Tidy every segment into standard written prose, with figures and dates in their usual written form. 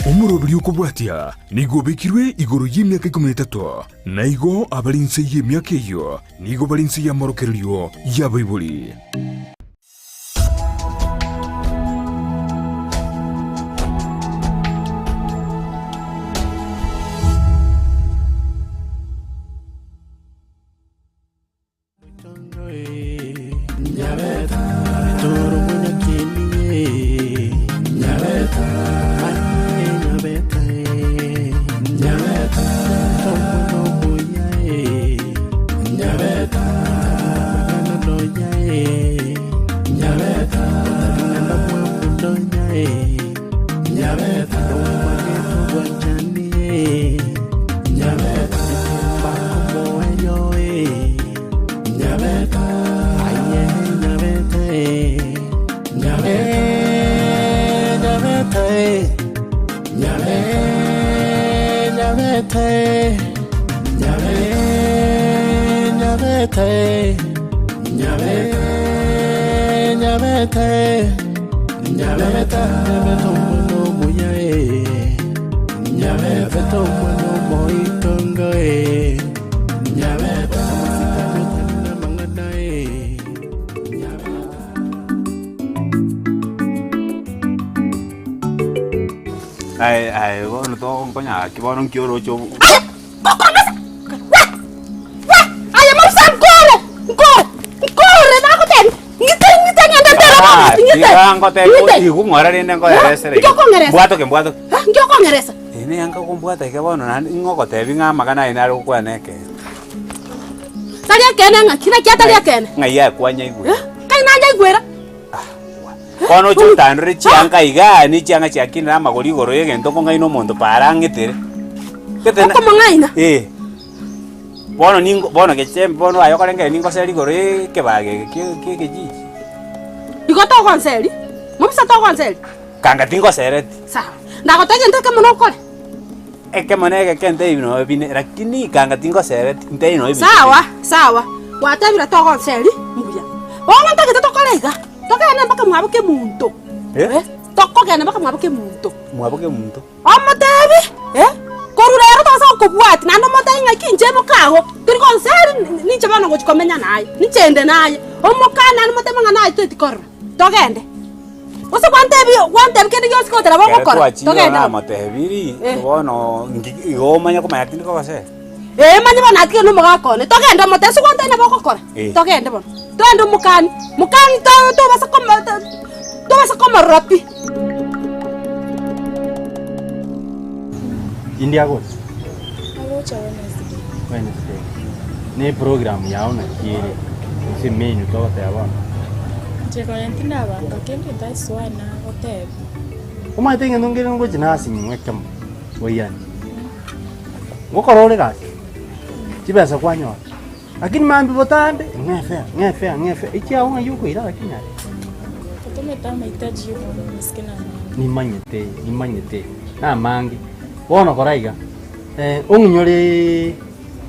Omoroberi okobwatia nigo obekirwe igoro y'emiaka ikomi na etato, na igo abare inse y'emiaka eyio nigo bare inse y'amorokererio y'abaibori. Aye aye bono tonkonyara ki bono nki oroche obo. Aye, gokong'esa! We! We! Aye mobisa nkore! Nkore! Nkore nagotebia! Ng'ite ng'ite ng'ende ntere abamwabo ng'ite! Tiga ngotebi Ng'ite! igo ng'ora rende nkoeresere Inki okong'eresa? Mbwatoke mbwatoke. Eh, inki okong'eresa? Eye neanga kombwata iga bono naende ng'o ogotebi ng'a amang'ana aye nare gokwana ekeene. Tari ekeene ng'aki? Naki atari ekeene? Ng'ai akwanyaigwera? Eh, kai nanyaigwera? Bono oche otandore chianga igaa, ne chianga chiakinire amagori igoro y'egento okong'aina omonto paara ang'etere. Gete na- Okomong'aina? Eh. Bono ningo bono gechembe bono aye okorengera ningoseri igoro ya ekebago eke kia kia ekejiji. Igo togonseri? Mobisa togonseri? Kanga tingosereti. Sawa. Ndagotebia egento ekemo nokore. Ekemo na egeke ntebi nonya bine, lakini kanga tingosereti, ntebi nonya ebinto Sawa, sawa. Gwatebire togonseri, mbuya. Bono ntagete tokore iga, togende mpaka mwabo kemunto. Eh? Tokogenda mpaka mwabo kemunto. Mwabo kemunto. Omotebi, eh, korwa rero tosa gokobwatia, naende omotebi ng'aki inche mokago, tori gonseri ninche bono ngochia komenya naye, ninche inde naye. Omokane naende omotebi ng'a naye toeti korora, togende. Gose gwantebia gwantebia kende gionsi gotera Ekero bogokora, twachire togende bono. namotebiri, Eh. bono nki igo omanye komanya tindi kogosera. Ee manye bono natigire na omogaka one, togende omotebi ase gwantebia nabo ogokora, Eh. togende bono. Togende omokani, mokani to- tobasa komo to- tobasa komorora pi. Indi agocha? Agocha Wednesday. Wednesday. Ne program yao naki ere? Gose emenu togoteba bono? Inche konya tindabanga kende ntasoa nagotebia. Omanyete egento nkere ngochia nasinywa ekemo boiyani. Ngokora ore gasi, chibesa kwanyora, lakini mambia botambe ng'a efare, ng'a efare, ng'a efare, echiago ng'ai okoira lakini aye. Otomete amahitaji ya omonto omosike namange. Nimanyete, nimanyete, namange. Bono kora iga, ong'inyoreee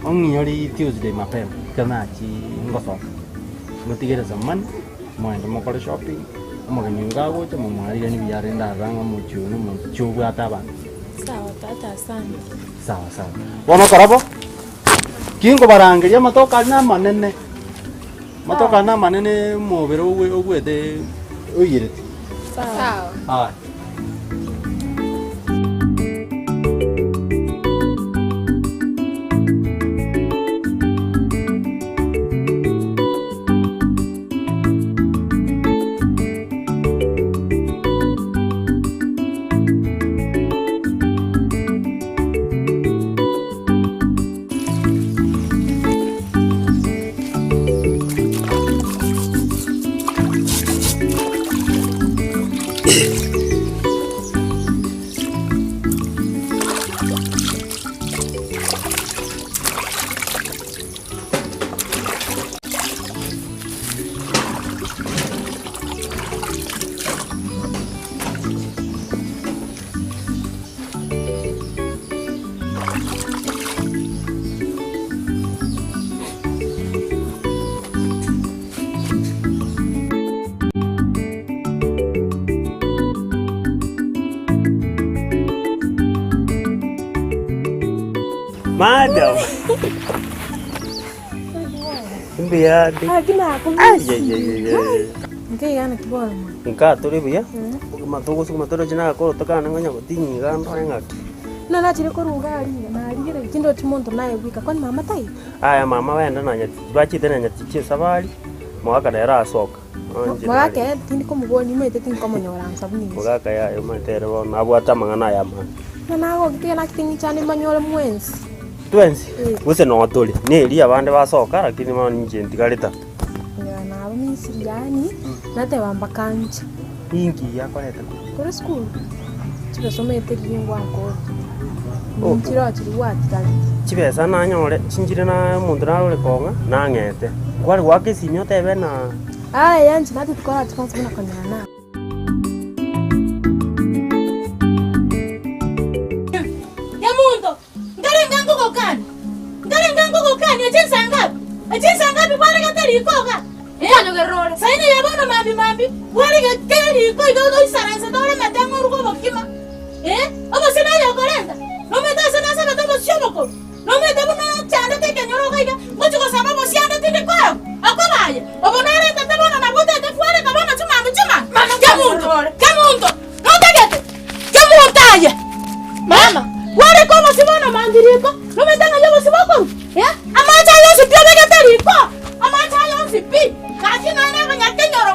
ong'inyorie Tuesday mapema, ekero nachii ngosoka, motigere some money, moende mokore shopping, omogeni oyo gagocha momwariganie buya rende arore ng'a omochie oyo nomochie obwate abanto. Sawa tata asante. Sawa sawa. Bono kora bo, kinkobarangeria amatoke aria namanene, amatoke aria namanene omobere ogwe ogwete oiyerete. Sawa. Aya. Madam. Mbuya ande. Aki nakomisi. Ayayayayay. Nkeiga naki bono mwa. Nka tore buya, obogima togosukuma toroche nagakoro tokane ngonya gotinyia iga ndore ng'aki. Buna nachire korwa iga aria iga, narigereria tindochi monto naye bweka, kwani mama taiyo? Aya mama baende na nyatichi, bachete na nyatichi esabari, mogaka nere asoka. Inche Mogaka nare. ere tindi komoboria nimanyete tinkomonyora nsa buna inche. Mogaka yaya omanyete ere bono nabwate amang'ana aya amange. Buna nagogete naki ting'ichane mbanyore mwensi. Twensi, Eh. gose noo tore, neri abande basoka lakini bono inche ntigarete. Konyora nabo Misiri yaani, nateba mpaka nche. Ninki akorete korwa? Korwa esukuru, chibesa omanyete riria ngwakorire. Oh. Nchiroo chiria gwatigarete. Chibesa nanyore, chinchire na omonto narore kong'a, nang'ete. Kware goaka esimi otebe na. Aya inche natete korora chikwansa buna konyora na. Nyamonto, nkarenge nkogokania, nkarenge nkogokania chinsa ngapi? Chinsa ngapi kwaregete riko iga? Eh, saini ya bono mambi mambi, bwaregete riko iga ogoisaransete oremete ng'a oruge obokima. Eh, obosio naye okorenta, nomanyete ase nasabete obosio obokoro, nomanyete buna ochandete ekenyoro iga iga, ngochi gosaba obosio ande tindi koegwa, okoba aye, obo narentete bono nabwo otagete fwareka bono chimambi chimambi. Kemunto, kemunto, notagete, kemunto aye. Mama, bwareka obosio bono mambia riko, nomanyete ng'ai obosio bokorwa? Eh, amache aya onsi pi obegete riko, amache aya onsi pi, gaki nonya na abanyakenyoro,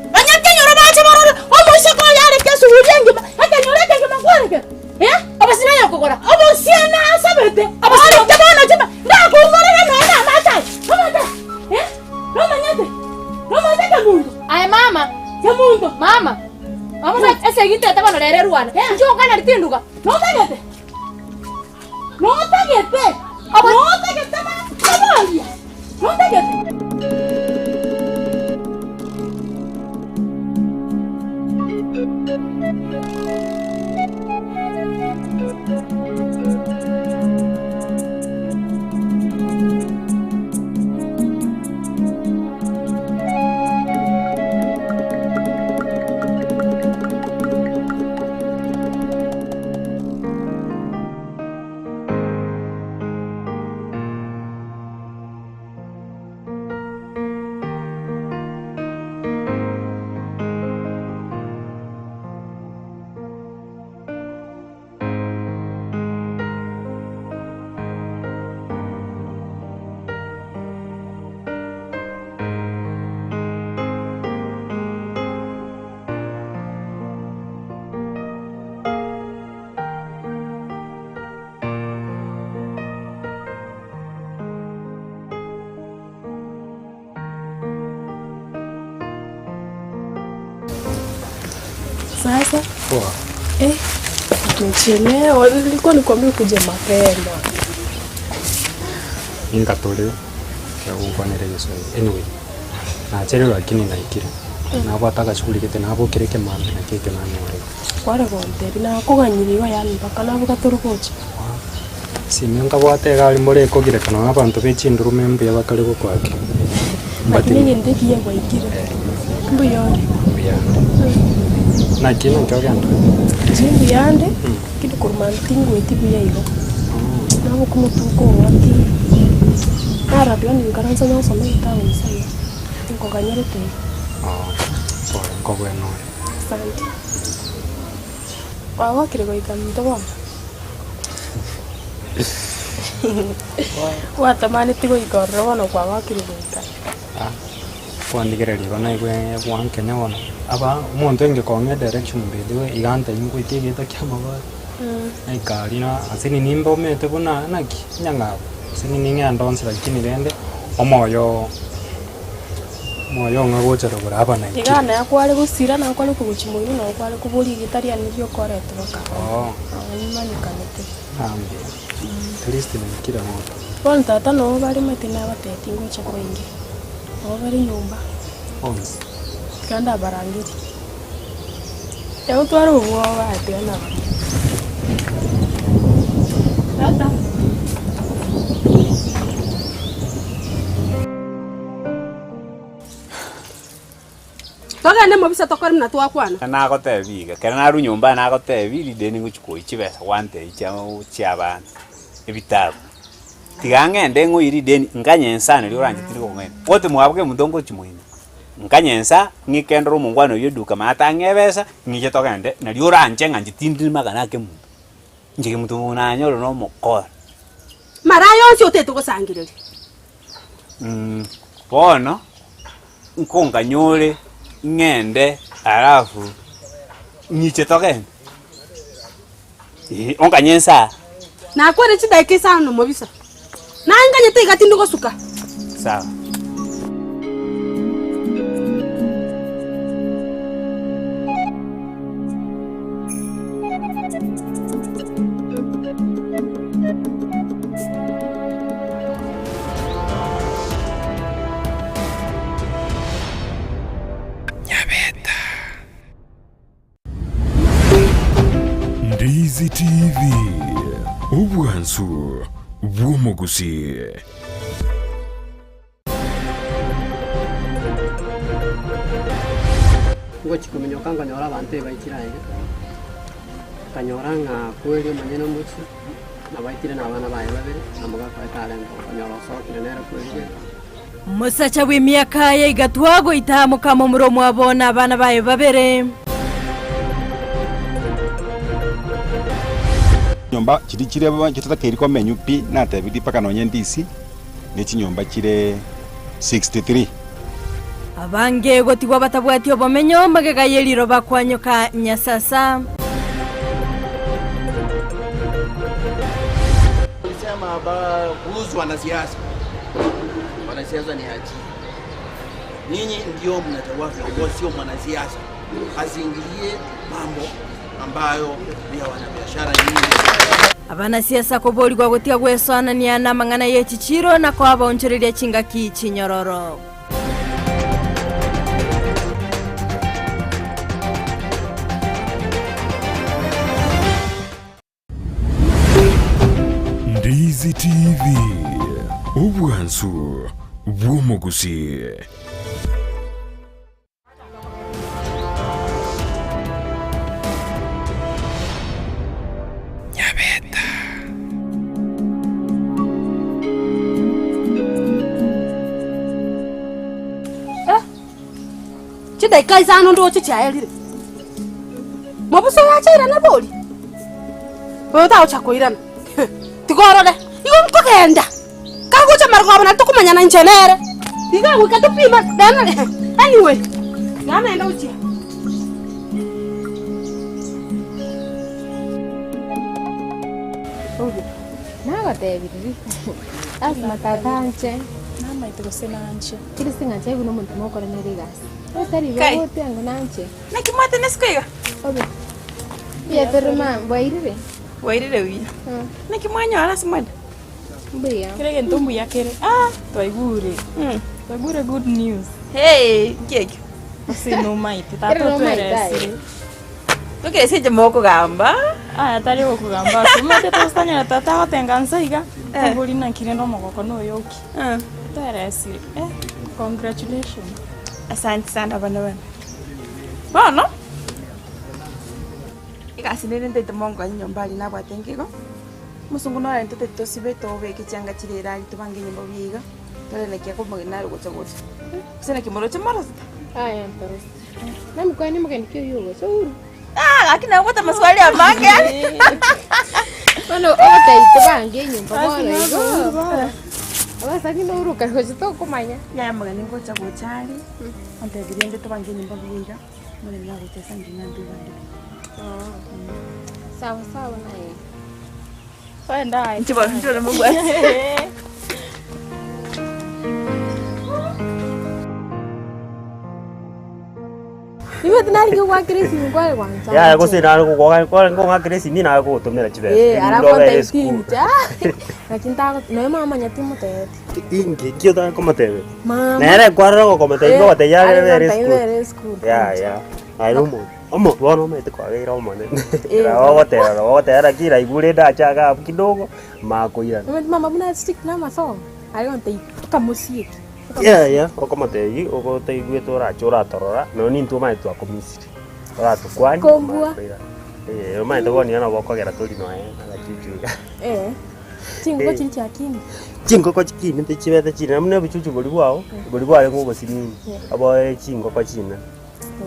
Abanyakenyoro bache barore omoiseke oyo areke esuguri engima, ekenyoro ekegima nkwarekera. Eh, obosio naye okogora, obosio nasabete, areke bono chima, ndakoumorera nonya na amache aya, omanyete? Eh, nomanyete? Nomanyete kemunto? Aye mama, Kemunto. mama, mama esegi ntete bono rero erwane, inche onkana tinduga. Notagete? Notagete? Notagete nakoboria? Notagete? Sasa Poa. eh, tumechelewa. Nilikuwa nikwambia ukuje mapema. Ingatore gokwanera egeswahili. Anyway, nachererwa lakini naikire. Nabwate agachuguri gete nabokire ekemambia naki ekio nanyorire. Kware gontebia nakoganyiriwa yaani mpaka naboka tore gocha. Simio nkabwate egari mbore ekogirekana na abanto be chindurume mbuya bakare gokoakia. Lakini egento ekiya gwaikire. Mbuya ore. Mbuya ande. Naki naki ogenda? Inche mbuya ande, lakini korwa mambia tingweti buya igo. Naboka omotuko ong'ati, narabia ninkaransa nasoma egetabu inse iga, nkoganyerete iga. Oo, pole nkobwene ore. Asante. Kwagokire goika minto bono? Gwatamaneti goika ororo bono kwagokire goika. Ah, kwandigereria igo naigwe gwankenya bono. Aba omonto oinge kong'a edirection by the way iga ntaiyo ngoitia egeta kia amabati. Naika aria na ase nini mbomete buna naki enyang'au, ase nini ng'ende onsi lakini rende omoyo omoyo ong'a gocha rogoro aba naikire. Iga naye kware gosira na kware kogochia moino nabo kware koboria erieta riane riokorete baka Oo. nimanyekanete. Ambia, at least naikire bono. Bono tata noo bare maete nabatebetie ngocha koingira, nabo bare nyomba. Onsi. Tiga ndabarangerie. Egotwara obwoba tiga nabarangerie. Tata. Togende mobisa tokore buna twakwana. Nagotebia iga, ekero narwa nyomba nagotebia rideni ngochia koyia chibesa gwantebia chia chia abana, ebitabu. Tiga ng'ende ng'oyie rideni, nkanye insa nario oranche tindi gokong'aina. Ote mwabo kemonto ngochia moino, nkanye insa, ng'ike ndore omongwana oyio eduka manya tang'e ebesa, ng'iche togende, nario oranche ng'a inche tindi magana ake monto. Inche kemonto obo nanyore na omokora. Mara aya onsi otete gosangereria. Bono, nkonganyore ng'ende alafu ng'iche togende. Ee, onganye nsaa. Nakwere chidaeka isano mobisa. Naye nganyete iga tindi gosuka. Sawa. Ndizi TV, obwansu bw'omogusii. Ngochia kominyoka nkonyora abanto ebaichire aiga, nkanyora ng'a kweri omonyene omochie, nabaitire na abana baye babere, na omogaka oye tarenge oo, nkanyora osokire nere kweri gete. Omosacha bw'emiaka ya igatwa goita mokamomura omwabo na abana baye babere. Chinyomba chiria chire chitatakeiri komenywa pi, natebirie mpaka nonye ndisi, ne chinyomba chire 63. Abange gotigwa batabwati obomenyo magega ye riroba kwanyoka Nyasasa. Alisema ba kuhusu wanasiasa, wanasiasa ni ajira. Ninyi ndio mnachagua viongozi, sio mwanasiasa. Asiingilie mambo ambayo ni ya wanabiashara nyinyi. Abanasiasa koborigwa gotiga gwesoanania namang'ana ye chichiiro na koabaonchoreria chingaki chinyororo. Ndizi TV, obwansu bw'omogusii. Nyabeta. Chidaika isano ndoche chiaerire. Mobusa oyo acha irana bori? Oyo tagocha koirana. Tiga orore, igo nkogenda. Kagocha marogoba nari tokomanyana inche nere. Iga goika topima then anyway, tiga naende gochia. Nagotebirie, lasima tata anche. Namaete gose nanche. Keri ase eng'ancho aye buna omonto mogokora nere egasi. Otari igo Kai. ogote ango nanche. Naki mwatene isiko iga? Obe. Mbuya tore ma, bwairire? Bwairire buya. Naki mwanyora ase mwenda? Mbuya. Kera egento mbuya kere. Ah, twaigure. Twaigure good news. Hey, nki ekio? Ase nomaete, tata Kere nomaete aye. otweresire. Tokeresi inche mokogamba. Aya tari gokogamba ase omanyete togositanyora tata agotenga nse iga, tobori naki rende omogoko noyoki. Otweresire, eh, congratulations. Asante sana abana bane. Bono, egasi nere ntaete monkonye nyomba aria nabwate nkeigo, omosongo nore ntotete tosibe tobeke chianga chiria ere aria tobange enyomba buya iga, tore naki akomogeni nare gocha gocha. Gose naki moroche morosete? Aya ntoroche. Nami kwani omogeni ki oyio ogocha ouru? Ah, gaki nabwate amaswali amange aria. Bono ogotebi tobange enyomba bono igo. Abasani nouru kare gocha tokomanya. Yaya omogeni ngocha gocha are, ontebi rende tobange enyomba buya iga, omogeni nagocha ase ang'e ng'a ntobangete. Sawa sawa naye. Inche bono ntore mobwate. Nigo tinarenge goakera esimi kware gwancha Yaya gose nare gogoa kore ngong'akera esimi nare kogotomera chibesa. Eh, Erinde ara obere konta esukuru. itincha. Naki ntago nonya mama timotebeti. Inki ki otare komotebia? Mama. Nere kwarora gokomotebia Eh, ogotebia are are bere gontebia esukuru. bere esukuru. Yaya, aye na omonto omo bono omanyete kwabeire omonene. Eh. Nabo ogoteba nabo ogoteba lakini naigure ndacha iga abwo kidogo, makoirana. Omanyete mama buna strict na amasomo, are gontebia tokamosieke. Yaya, okomotebia ogotaigwete orache oratorora, nonya nintwe omanyete twakomisiri, oratokwanie Kombua. makoirana. Eh, omanyete bono iga nabo okogera tori nonya agachuchu iga. Eh. Chingoko chiria chiakinire. Chingoko chikinete chibete chinene buna ebichuchu boria bwao, boria bwarenge obosinini, oboe chingoko chinene.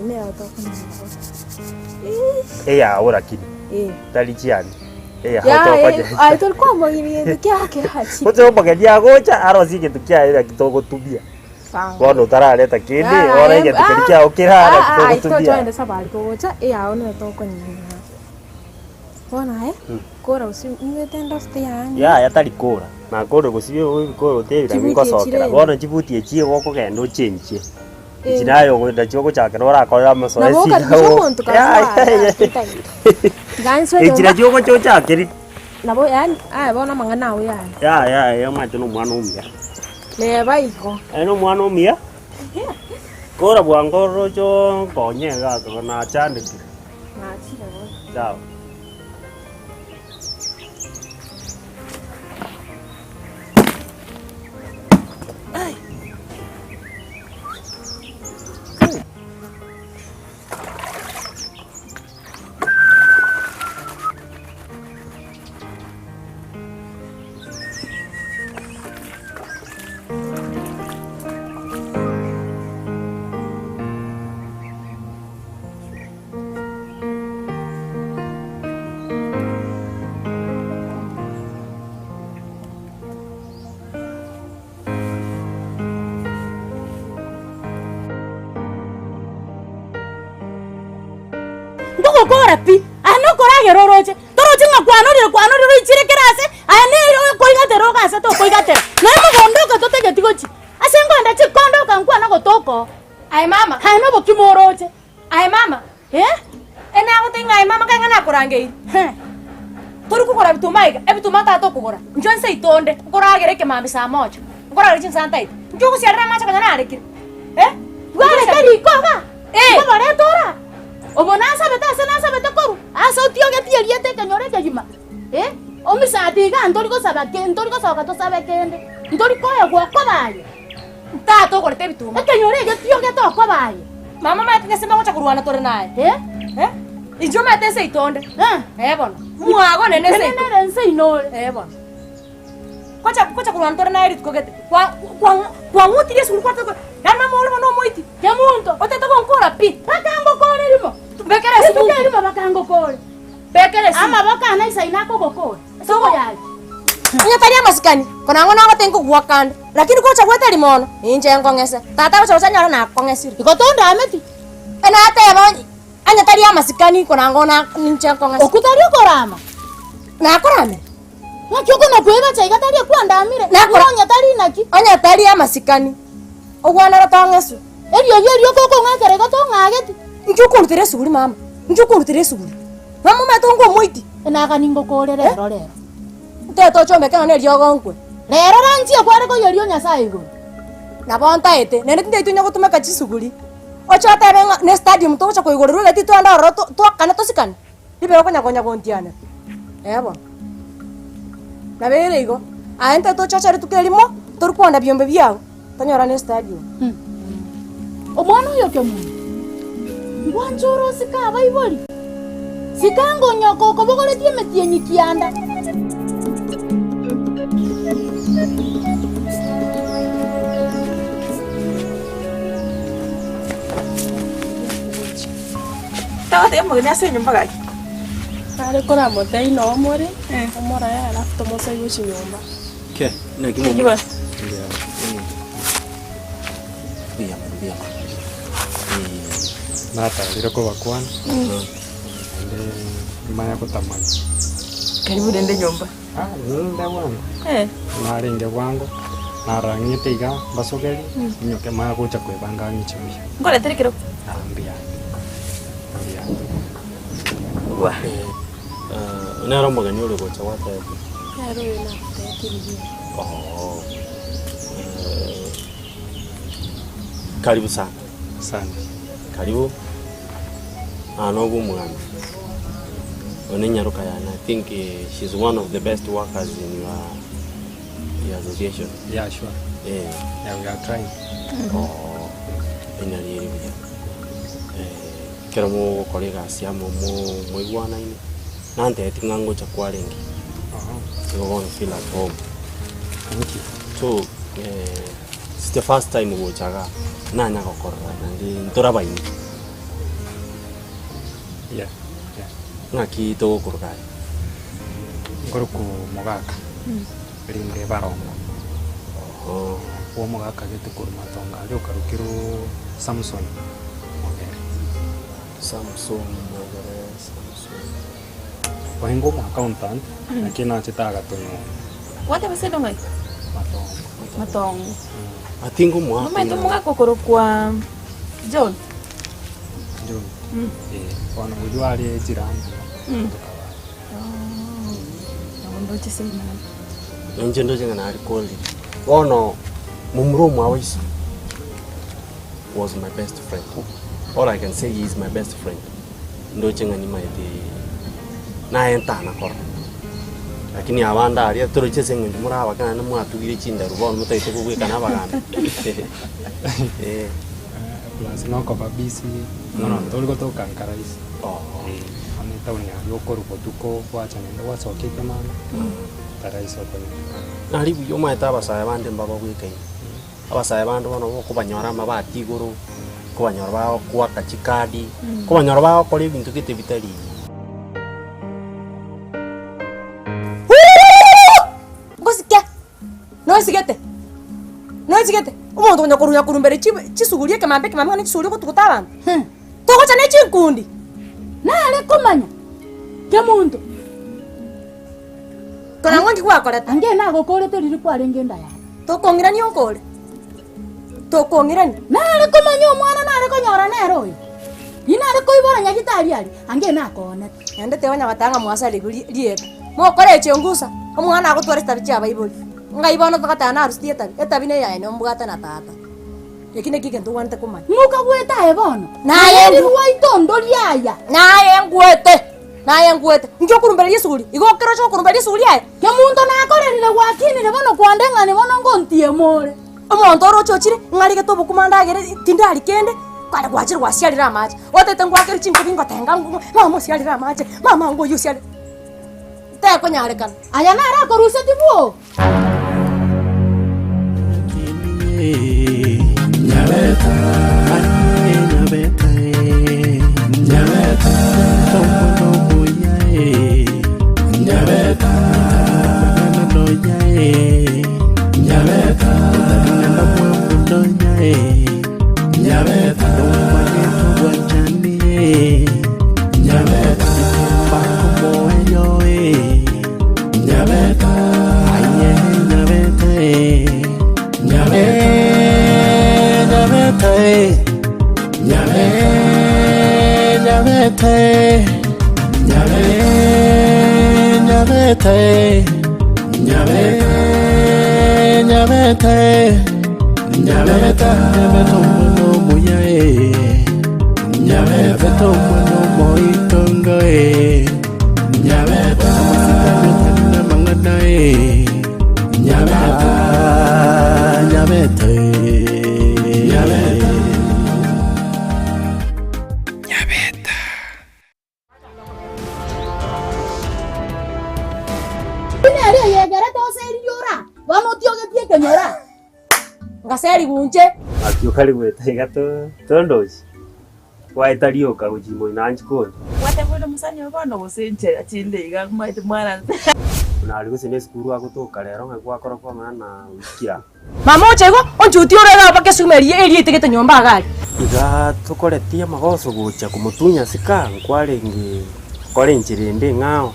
Ime yao tokomanya bono. Eyao lakini, Eh. tari chiane. Eyao Ya, tokonya. eh, aye tori kwamogiri gento kiao kerachi. Gose omogeni agocha arosie egento kiaye naki togotubia. Sawa. Bono otarareta kende, Ah, bono eh, egento keria ah, kiao kere aa naki ah, ah, togotubia. tochogende safari togocha, eyao nero tokonyenya. Bono aye, kora gose niwete ndosete yaani. Yaya tari kora, nakore gosibia ebikoroto ebi nabio Chibuti ngosokera. echire. Bono chibuti echi igo okogenda ochenchie. Eh. Echi naye ogo nachio ogochakera orakorere amasoesi Nabo iga okaribisha oo. omonto kabisa Yaya Tiga nsoe Echi nyomba. nachio ogocha ochakeri. Nabo yaani aye bono amang'ana ao yaya. Yaya yaya omanyete na omwana omuya. Neba igo. Aye na omwana omuya, kora bwango oroche onkonye iga nachandekire. Nachire bono. Sawa. Ngogokora pi, aye nokoragera oroche, toroche ng'a kwanorire kwanorire oichire kera ase, aye nere okoigatera ogo ase tokoigatera, nonya mogondo oka totageti gochia, ase nkoenda chikondo oka nkwana gotoka oo. Aye mama. Aye na obokima oroche. Aye mama. Eh? Enagotebia ng'a aye mama kae ng'a nakorangeiri. Tori kogora bituma iga, ebituma tata okogora, inchuo nse itonde, nkoragera ekemambia saa moja, nkoragera chinsa ntaete, inchuo ogosiarera amache konya narekire, eh? Bwareka riko iga? Eh. Nkoboreta ora? Obo nasabete ase nasabete korwa, ase otiogetie erieta ekenyoro ekegima, eh? Omisati iga ntori gosaba ke ntori gosoka tosabe kende, ntori koegwa okoba aye. Tata ogorete ebituma. Ekenyoro egetiogete okoba aye. Mama omanyete ng'a ase mogocha korwana tore naye. Eh? Eh? Inche omanyete nse itonde. Eh. Eh bono. Mwago nene nse Nene nere nse inore. Eh bono. Gocha gocha korwana tore naye rituko gete. Kwa kwa kwang'utirie esukuru kwataka ko yaani mama ore bono omoiti. Kemunto. Otete gonkora pi. Bakangokore rimo. Bekera esukuru. Rituko erimo bakangokore. Bekera esukuru. Amaboko ane isaino akogokora. Soko yaye. Onye tari amasikani, korang'o nagote nkogwaka ande, lakini gocha gweteri mono, ninche nkong'ese. Tata agocha gocha anyore nakong'esire. Igo tondameti? Enateba onye onye tari amasikani korang'o na ninche nkong'ese. Okwo tari okorama? Nakoramire. Ng'aki okona koebacha iga tari ekwandamire? Nakora- Onye tari naki? Onye tari amasikani, ogwanera tong'eswe. Eriogi erio okong'akera igo tong'ageti? Inche okorutera esuguri mama, inche okorutera esuguri. Mama omanyete onga omoiti. Enagani ngokore rero rero. Ntaete ochombeke nonya eriogo nkwe. Rero ranchie kware koyeria o Nyasae igoro. Nabo ntaete, naende tintaeti onye gotumeka chisuguri. Oche otebe ng'a ne stadium togocha koigorerwa egati twende ororo to twakane tosikane, ribe okonya konya gontianera. Eh bono. Nabo ere igo, aye ntaete oche oche rituko erimo, tori kwonda biombe biago, tonyorane estadium. Omwana oyo kemunto, ngwancha ore osike abaibori? Sika ngonyoko okobogoretie emetienyi kianda. Togotebia omogeni ase enyomba gaki. Nare koramotebia noo more, omorae alafu tomosoe gochia nyomba. Ke, naki Naki bono? Mbuya mono, mbuya mono. Natarire kobakwana, naende manya gotamanya. Karibu rende nyomba. Ah, ninde bwango. Eh. Narenge bwango, narang'ete iga mbasogerie, inyoke manya gocha kwebanga ng'iche buya. Nkoretere ekerogo? Ah, mbuya. Mbuya. Gwa. Eh, nere omogeni ore gocha gwatebia? Nere oyo nagotebirie rigiya. Oo. Eh, karibu sana. Asante. Karibu. Ah, nobe omwami. Oyo ne enyaroka yane. I think eh, she's one of the best workers in your, your association. Yeah, sure. Eh. Yeah, we are trying. Oo. Enya rieri buya. Eh, ekero mogokora egasi amo mo- moigwanaine, nantebeti ng'a ngocha kwarenge. Igo bono feel at home. Thank you. So eh, it's the first time gocha igaa, nanya gokorora naende ntorabaini. Yeah, yeah. Ng'aki togokoroka aye? Nkorokwa Mogaka, rinde Barongo. Oho. Bwa omogaka gete korwa Matongo aria okarokirwe Samson Mogere. Samson Mogere, Samson. Oenge omo accountant, lakini nachete agatonyora. Gwateba ase endongo eye? Matongo. Matongo. I think omwaka Nomanyete omogaka okorokwa John? John. Eh, bono oyio are jirani. Tokaba. Nabo ndoche seino. Inche ndoche ng'a nare kolire. Bono momura omwabo iso was my best friend. All I can say he is my best friend. Ndoche ng'a nimaete naye ntana korora. Lakini abande aria toroche ase eng'encho more abake naende mwatugire chindaru bono motagete kobwekana abagambi. Eh. Plus nokoba busy, bono tori gotoka nka rahisi. Bono etown aria okorwa botuko gwacha naende gwasokia ekemambia, tarahisi okonyora. Nari buya omanyete abasae bande mbababwekaine. Abasae bande bono okobanyora amabati igoro, okobanyora bagokwaka chikadi, okobanyora bagokora ebinto gete bitari. Ngosike, noisigete, noisigete, omonto onya korwa nyakorumbere chi chisuguri ekemambia ekemambia ng'a ne chisuguri ogotuguta abanto, togocha ne chinkundi. Nare komanya kemonto. Korang'o nki gwakorete? Ange nagokorete riria kwarenge enda yane. Tokong'irania onkore? Tokong'irania? Nare komanya omwana nare konyora nere oyo, inare koibora nyagitari aria, ange nakoonete. Naende teba onye goteba ng'a mwasarigwe rie rieta. Mokore echengusa, omwana agotwara chitabi chia abaibori. Ng'ai bono togoteba narusirie etabi, etabi neyaye nombwate na tata. Eki nakio egento ogwenerete komanya. Ng'uka gwete aye bono, Naye naye rirwa itondo riaya. Naye ngwete, naye ngwete. Inki okorumbereria esuguri? Igo okeroche okorumbereria esuguri aye? Kemunto nakorerire gwakinire bono kwande ng'ani bono ngontiema ore. Omonto oroche ochire, ng'arigete obokima ndagere tindari kende, kware gwachire gwasiarire amache. Otagete ngwakere chinkobi ngotenga ngwo mama osiarire amache, mama ngoyio osiarire. Tekonyarekana. Aya naro akorusetie bwoo. Nere oyegerete oseririe ora, bono otiogetie ekenyoro. Ngaserigwa inche. Ng'aki okare goeta iga to tondochi, gwaeta rioka gochia moino anchi kori. Gwatebire omosani oo bono gose inche achinde iga maete mwana. Buna aria gose nesukuru agotoka rero ng'aki gwakora kwang'ana na wiki aa. Mama ocha igo, onchuti ore iga mpaka esukuma eria eria etigete nyomba iga aria. Iga tokoretie amagoso gocha komotunya sika nkwarenge gokora enchera ende eng'ao.